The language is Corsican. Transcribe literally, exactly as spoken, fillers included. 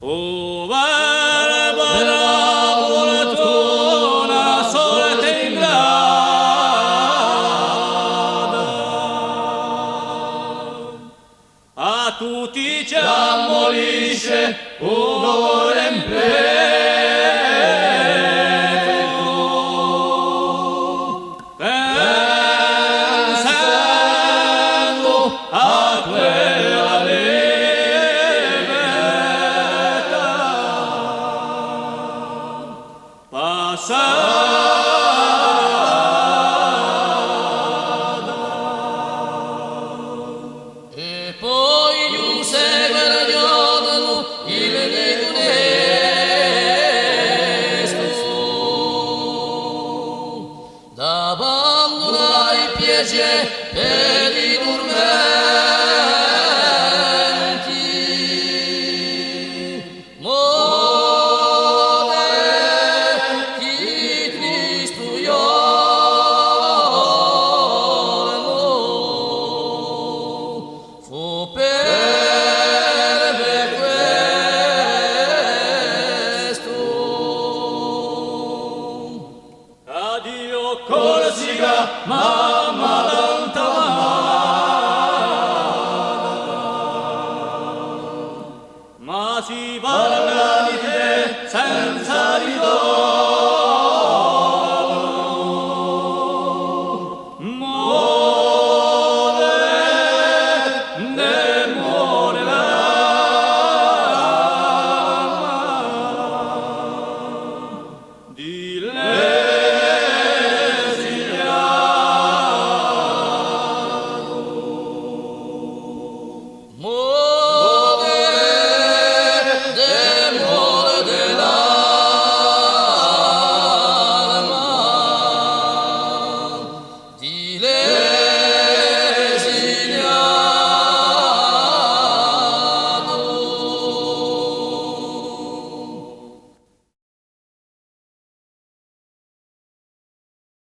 O verbu di a vultuna, sorte ingrata, à tutti ci ammolisce u core in pettu. Pensendu à quella libertà passata. È po ghjunse quella ghjornu il niculestu d'abbandunà i piacè per i turmenti. Mori, chì tristu ghjornu fu per questu. Addiu Corsica, mamma tanta amata. Ma si parla di tè senza ritornu.